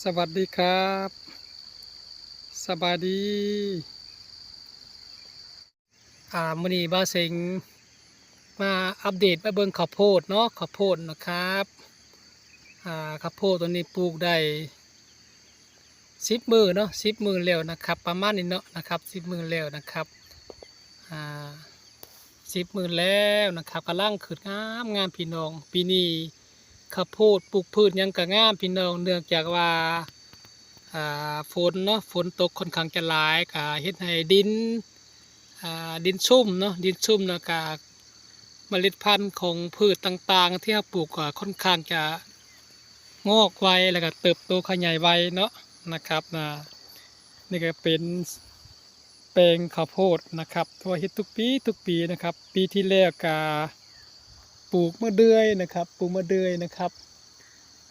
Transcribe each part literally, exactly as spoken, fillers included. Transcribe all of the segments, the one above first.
สวัสดีครับ สบายดี อ่า มื้อนี้บ่าวเสงมาอัปเดต มาเบิ่งข้าวโพดเนาะ ข้าวโพดนะครับ อ่า ข้าวโพดตัวนี้ปลูกได้สิบมื้อเนาะ สิบมื้อแล้วนะครับ ประมาณนี้เนาะนะครับ สิบมื้อแล้วนะครับ อ่า สิบมื้อแล้วนะครับ กำลังขึ้นงามงามพี่น้อง ปีนี้ข้าวโพดปลูกพืชหยังก็งามพี่น้อง เนื่องจากว่า อ่า ฝนเนาะ ฝนตกค่อนข้างจะหลาย ก็เฮ็ดให้ดิน อ่า ดินชุ่มเนาะ ดินชุ่มแล้วก็เมล็ดพันธุ์ของพืชต่างๆ ที่เราปลูกก็ค่อนข้างจะงอกไว แล้วก็เติบโตขยายไวเนาะนะครับ อ่า นี่ก็เป็นแปลงข้าวโพดนะครับ ที่ว่าเฮ็ดทุกปี ทุกปีนะครับ ปีที่แล้วก็ปลูกมะเดื่อยนะครับ ปลูกมะเดื่อยนะครับ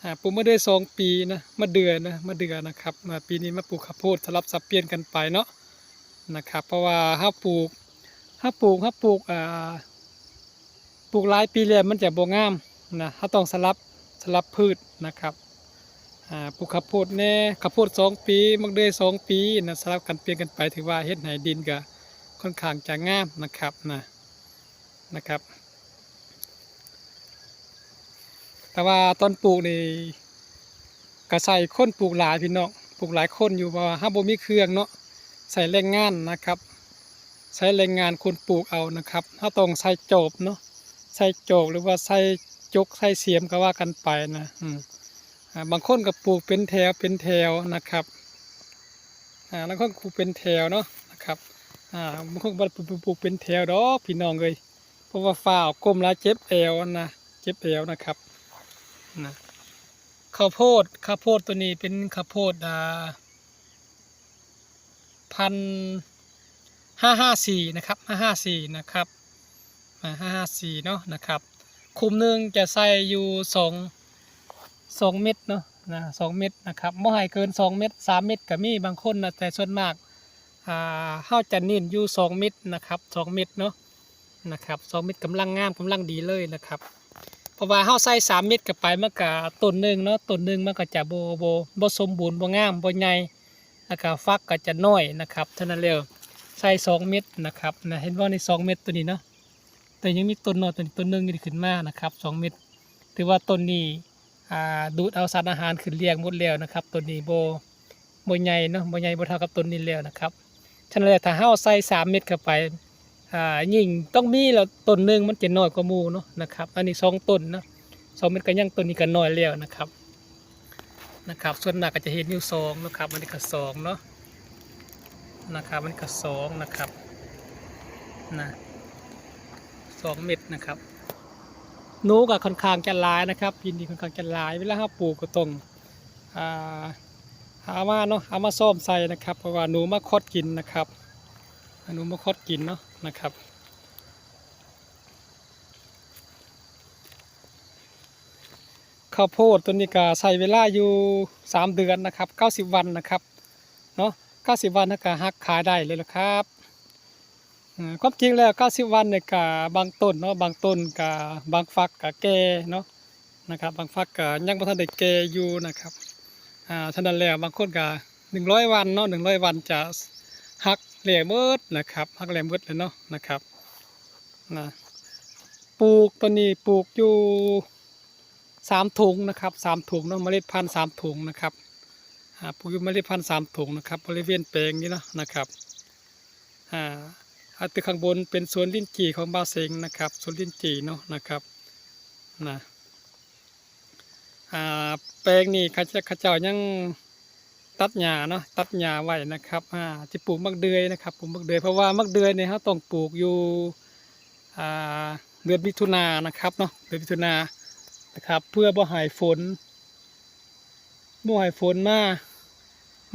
อ่า ปลูกมะเดื่อยสองปีนะ มะเดื่อยนะ มะเดื่อยนะครับ มาปีนี้มาปลูกข้าวโพด สลับสับเปลี่ยนกันไปเนาะนะครับ เพราะว่าเราปลูก เราปลูก เราปลูก อ่า ปลูกหลายปีแล้วมันจะบ่งามนะ เราต้องสลับ สลับพืชนะครับ อ่า ปลูกข้าวโพดแหน่ ข้าวโพดสองปี มะเดื่อยสองปีนะ สลับกันเปลี่ยนกันไป ถือว่าเฮ็ดให้ดินก็ค่อนข้างจะงามนะครับนะ นะครับ แต่ว่าตอนปลูกนี่ก็ใช้คนปลูกหลายพี่น้อง ปลูกหลายคนอยู่ เพราะว่าเราบ่มีเครื่องเนาะ ใช้แรงงานนะครับ ใช้แรงงานคนปลูกเอานะครับ เราต้องใช้จอบเนาะ ใช้จอบหรือว่าใช้จก ใช้เสียมก็ว่ากันไปนะ อืม อ่า บางคนก็ปลูกเป็นแถว เป็นแถวนะครับ อ่า บางคนปลูกเป็นแถวเนาะนะครับ อ่า บางคนก็บ่ได้ปลูก ปลูกเป็นแถวดอกพี่น้องเอ้ย เพราะว่าฟ้าวก้มหลายเจ็บแอวนะ เจ็บแอวนะครับ นะ ข้าวโพด ข้าวโพดตัวนี้เป็นข้าวโพด อ่า พันธุ์ ห้าห้าสี่ นะครับ ห้าห้าสี่ นะครับ อ่า ห้าห้าสี่ เนาะนะครับ คุมหนึ่งจะใส่อยู่สอง สองเม็ดเนาะ นะ สองเม็ดนะครับ บ่ให้เกินสองเม็ด สามเม็ดก็มีบางคนนะ แต่ส่วนมาก อ่า เราจะเน้นอยู่สองเม็ดนะครับ สองเม็ดเนาะ นะครับ สองเม็ดกำลังงาม กำลังดีเลยนะครับ เพราะว่าเราใส่สามเม็ดเข้าไป มันก็ต้นหนึ่งเนาะ ต้นหนึ่งมันก็จะบ่ บ่ บ่สมบูรณ์ บ่งาม บ่ใหญ่ แล้วก็ฝักก็จะน้อยนะครับ ฉะนั้นแล้วใส่สองเม็ดนะครับ นะ เห็นบ่ นี่สองเม็ดตัวนี้เนาะ แต่ยังมีต้นน้อยตัวนี้ต้นหนึ่งที่ขึ้นมานะครับ สองเม็ด ถือว่าต้นนี้ อ่า ดูดเอาสารอาหารขึ้นเลี้ยงหมดแล้วนะครับ ต้นนี้บ่ บ่ใหญ่เนาะ บ่ใหญ่ บ่เท่ากับต้นนี้แล้วนะครับ ฉะนั้นแล้วถ้าเราใส่สามเม็ดเข้าไป อ่า ยิ่งต้องมีแล้ว ต้นหนึ่งมันจะน้อยกว่าหมู่เนาะนะครับ อันนี้สองต้นเนาะ สองเม็ดก็ยัง ต้นนี้ก็น้อยแล้วนะครับ นะครับ ส่วนมากก็จะเห็นอยู่สองนะครับ อันนี้ก็สองเนาะ นะครับ อันนี้ก็สองนะครับ นะ สองเม็ดนะครับ หนูก็ค่อนข้างจะหลายนะครับ ปีนี้ค่อนข้างจะหลาย เวลาเราปลูกก็ต้อง อ่า เอามาเนาะ เอามาซ่อมใส่นะครับ เพราะว่าหนูมาขดกินนะครับ หนูมาขดกินเนาะนะครับ ข้าวโพดตัวนี้ก็ใช้เวลาอยู่สามเดือนนะครับ เก้าสิบวันนะครับ เนาะ เก้าสิบวันเราก็หักขายได้เลยละครับ อ่า ความจริงแล้วเก้าสิบวันเนี่ยก็บางต้นเนาะ บางต้นก็ บางฝักก็แก่เนาะนะครับ บางฝักก็ยังบ่ทันได้แก่อยู่นะครับ อ่า ฉะนั้นแล้วบางคนก็หนึ่งร้อยวันเนาะ หนึ่งร้อยวันจะหักแหล่หมดนะครับ หักแหล่หมดเลยเนาะนะครับ นะ ปลูกตัวนี้ปลูกอยู่สามถุงนะครับ สามถุงเนาะ เมล็ดพันธุ์สามถุงนะครับ อ่า ปลูกอยู่เมล็ดพันธุ์สามถุงนะครับ บริเวณแปลงนี้เนาะนะครับ อ่า อันที่ข้างบนเป็นสวนลิ้นจี่ของบ่าวเสงนะครับ สวนลิ้นจี่เนาะนะครับ นะ อ่า แปลงนี้เขาเจ้า เขาเจ้ายังตัดหญ้าเนาะ ตัดหญ้าไว้นะครับ อ่า ที่ปลูกหมากเดื่อยนะครับ ปลูกหมากเดื่อย เพราะว่าหมากเดื่อยเนี่ยเราต้องปลูกอยู่ อ่า เดือนมิถุนานะครับเนาะ เดือนมิถุนานะครับ เพื่อบ่ให้ฝน บ่ให้ฝนมา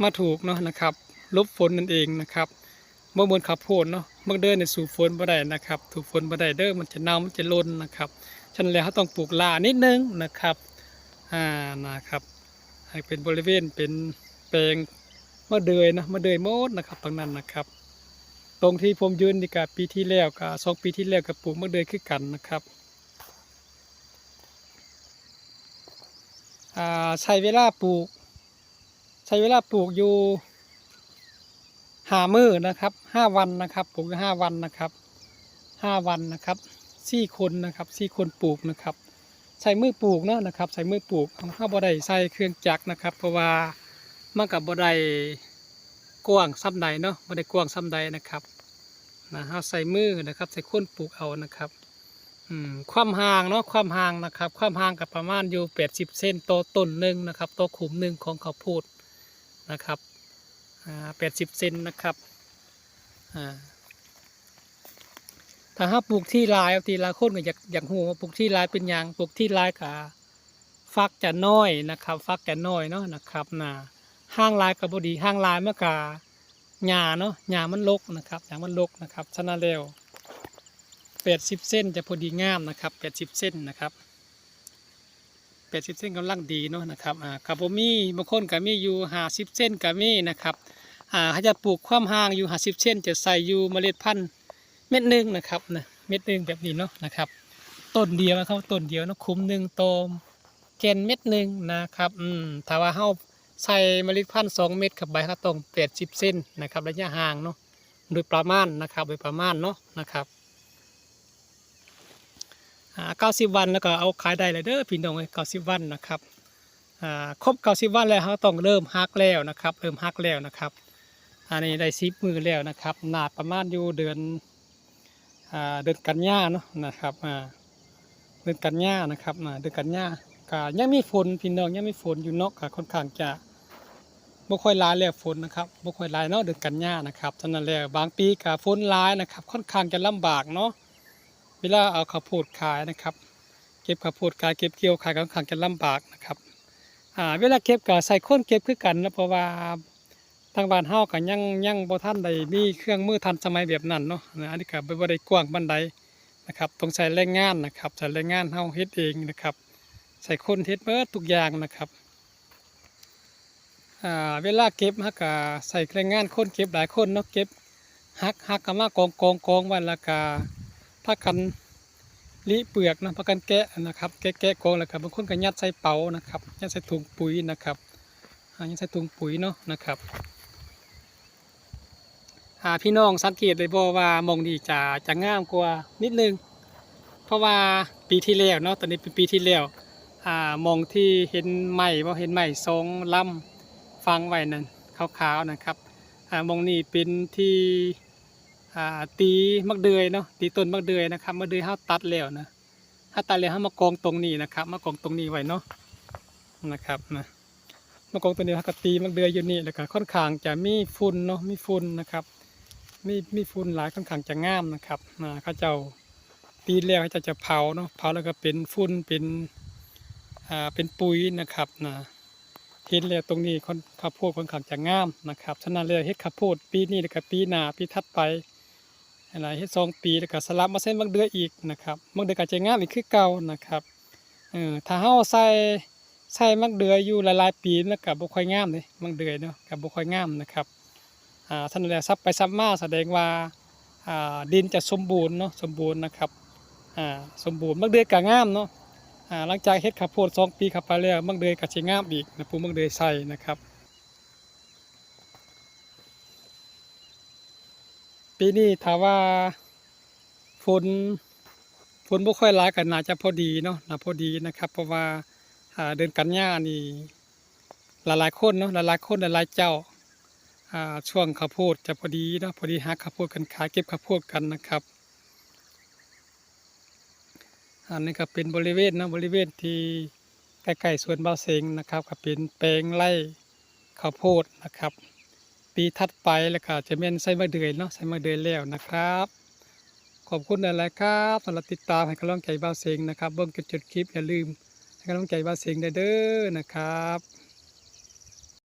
มาถูกเนาะนะครับ หลบฝนนั่นเองนะครับ บ่เหมือนข้าวโพดเนาะ หมากเดื่อยเนี่ยสู้ฝนบ่ได้นะครับ สู้ฝนบ่ได้เด้อ มันจะเน่า มันจะหล่นนะครับ ฉะนั้นแล้วเราต้องปลูกหญ้านิดนึงนะครับ อ่า นะครับ ให้เป็นบริเวณ เป็นแปลงหมากเดื่อยนะ หมากเดื่อยหมดนะครับ ตรงนั้นนะครับ ตรงที่ผมยืนนี่ก็ปีที่แล้วก็ สองปีที่แล้วก็ปลูกหมากเดื่อยคือกันนะครับ อ่า ใช้เวลาปลูก ช้เวลาปลูกอยู่ห้ามื้อนะครับ ห้าวันนะครับ ปลูกอยู่ห้าวันนะครับ ห้าวันนะครับ สี่คนนะครับ สี่คนปลูกนะครับ ใช้มือปลูกเนาะนะครับ ใช้มือปลูก เฮาบ่ได้ใส่เครื่องจักรนะครับ เพราะว่ามันก็บ่ได้กว้างส่ำใดเนาะ บ่ได้กว้างส่ำใดนะครับ นะ เฮาใช้มือนะครับ ใช้คนปลูกเอานะครับ อืม ความห่างเนาะ ความห่างนะครับ ความห่างก็ประมาณอยู่แปดสิบเซนต่อต้นหนึ่งนะครับ ต่อขุมหนึ่งของข้าวโพดนะครับ อ่า แปดสิบเซนนะครับ อ่า ถ้าเฮาปลูกถี่หลาย ทีละคนก็อยาก อยากฮู้ว่าปลูกถี่หลายเป็นหยัง ปลูกถี่หลายก็ฝักจะน้อยนะครับ ฝักจะน้อยเนาะนะครับ นะ ห่างหลายก็บ่ดี ห่างหลายมันก็หญ้าเนาะ หญ้ามันรกนะครับ หญ้ามันรกนะครับ ฉะนั้นแล้ว แปดสิบเซนจะพอดีงามนะครับ แปดสิบเซนนะครับ แปดสิบเซนกำลังดีเนาะนะครับ อ่า ก็บ่มี บางคนก็มีอยู่ห้าสิบเซนก็มีนะครับ อ่า ถ้าจะปลูกความห่างอยู่ห้าสิบเซน จะใส่อยู่เมล็ดพันธุ์เม็ดหนึ่งนะครับ นะ เม็ดหนึ่งแบบนี้เนาะนะครับ ต้นเดียวนะครับ ต้นเดียวเนาะ ขุมหนึ่งต่อแก่นเม็ดหนึ่งนะครับ อืม ถ้าว่าเฮาใส่เมล็ดพันธุ์สองเม็ดเข้าไป ก็ต้องแปดสิบเซนนะครับ ระยะห่างเนาะ โดยประมาณนะครับ โดยประมาณเนาะนะครับ อ่า เก้าสิบวันแล้วก็เอาขายได้แล้วเด้อพี่น้องเอ้ย เก้าสิบวันนะครับ อ่า ครบเก้าสิบวันแล้ว เฮาต้องเริ่มหักแล้วนะครับ เริ่มหักแล้วนะครับ อันนี้ได้สิบมื้อแล้วนะครับ น่าประมาณอยู่เดือน อ่า เดือนกันยาเนาะนะครับ อ่า เดือนกันยานะครับ อ่า เดือนกันยา ก็ยังมีฝนพี่น้อง ยังมีฝนอยู่เนาะ ก็ค่อนข้างจะบ่ค่อยหลายแล้วฝนนะครับ บ่ค่อยหลายเนาะ เดือนกันยานะครับ ฉะนั้นแล้วบางปีก็ฝนหลายนะครับ ค่อนข้างจะลำบากเนาะ เวลาเอาข้าวโพดขายนะครับ เก็บข้าวโพดขาย เก็บเกี่ยวขาย ค่อนข้างจะลำบากนะครับ อ่า เวลาเก็บก็ใช้คนเก็บคือกันนะ เพราะว่าทางบ้านเฮาก็ยัง ยังบ่ทันได้มีเครื่องมือทันสมัยแบบนั้นเนาะ นะ อันนี้ก็บ่ บ่ได้กว้างปานใดนะครับ ต้องใช้แรงงานนะครับ ใช้แรงงานเฮาเฮ็ดเองนะครับ ใช้คนเฮ็ดเบิดทุกอย่างนะครับ อ่า เวลาเก็บเฮาก็ใช้แรงงานคนเก็บหลายคนเนาะ เก็บ หัก หักก็มากอง กอง กองไว้ แล้วก็พากันลิเปลือกเนาะ พากันแกะนะครับ แกะ แกะกอง แล้วก็บางคนก็ยัดใส่เป๋านะครับ ยัดใส่ถุงปุ๋ยนะครับ อ่า ยัดใส่ถุงปุ๋ยเนาะนะครับ อ่า พี่น้องสังเกตได้บ่ว่าหม่องนี้จะ จะงามกว่านิดนึง เพราะว่าปีที่แล้วเนาะ ตอนนี้เป็นปีที่แล้ว อ่า หม่องที่เห็นไม้บ่ เห็นไม้สองลำฝังไว้นั่น ขาวๆ นะครับ อ่า หม่องนี้เป็นที่ อ่า ตีหมากเดือยเนาะ ตีต้นหมากเดือยนะครับ หมากเดือยเฮาตัดแล้วนะ เฮาตัดแล้วเฮามากองตรงนี้นะครับ มากองตรงนี้ไว้เนาะ นะครับ นะ มากองตรงนี้ เฮาก็ตีหมากเดือยอยู่นี่ แล้วก็ค่อนข้างจะมีฝุ่นเนาะ มีฝุ่นนะครับ มี มีฝุ่นหลาย ค่อนข้างจะงามนะครับ อ่า เขาเจ้าตีแล้วเขาเจ้าจะเผาเนาะ เผาแล้วก็เป็นฝุ่น เป็น อ่า เป็นปุ๋ยนะครับ นะ เห็นแล้วตรงนี้ค่อน ข้าวโพดค่อนข้างจะงามนะครับ ฉะนั้นแล้วเฮ็ดข้าวโพดปีนี้แล้วก็ปีหน้า ปีถัดไป หลาย เฮ็ดสองปี แล้วก็สลับมาใส่หมากเดือยอีกนะครับ หมากเดือยก็จะงามอีกคือเก่านะครับ เออ ถ้าเฮาใส่ ใส่หมากเดือยอยู่หลายๆปี มันก็บ่ค่อยงามเด้ หมากเดือยเนาะ ก็บ่ค่อยงามนะครับ อ่า ฉะนั้นแล้วสับไปสับมาแสดงว่า อ่า ดินจะสมบูรณ์เนาะ สมบูรณ์นะครับ อ่า สมบูรณ์ หมากเดือยก็งามเนาะ อ่า หลังจากเฮ็ดข้าวโพดสองปีเข้าไปแล้ว หมากเดือยก็สิงามอีกนะ ปลูกหมากเดือยใส่นะครับ ปีนี้ถ้าว่าฝน ฝนบ่ค่อยหลายก็น่าจะพอดีเนาะ น่าพอดีนะครับ เพราะว่า อ่า เดือนกันยานี่ หลายๆคนเนาะ หลายๆคน หลายๆเจ้า อ่า ช่วงข้าวโพดจะพอดีเนาะ พอดีหักข้าวโพดกันขาย เก็บข้าวโพดกันนะครับ อันนี้ก็เป็นบริเวณเนาะ บริเวณที่ใกล้ๆสวนบ่าวเสงนะครับ ก็เป็นแปลงไร่ข้าวโพดนะครับ ปีถัดไปแล้วก็จะแม่นใส่หมากเดือยเนาะ ใส่หมากเดือยแล้วนะครับ ขอบคุณหลายๆครับ สำหรับติดตามให้กำลังใจบ่าวเสงนะครับ เบิ่งจนจบคลิป อย่าลืมให้กำลังใจบ่าวเสงเด้อนะครับ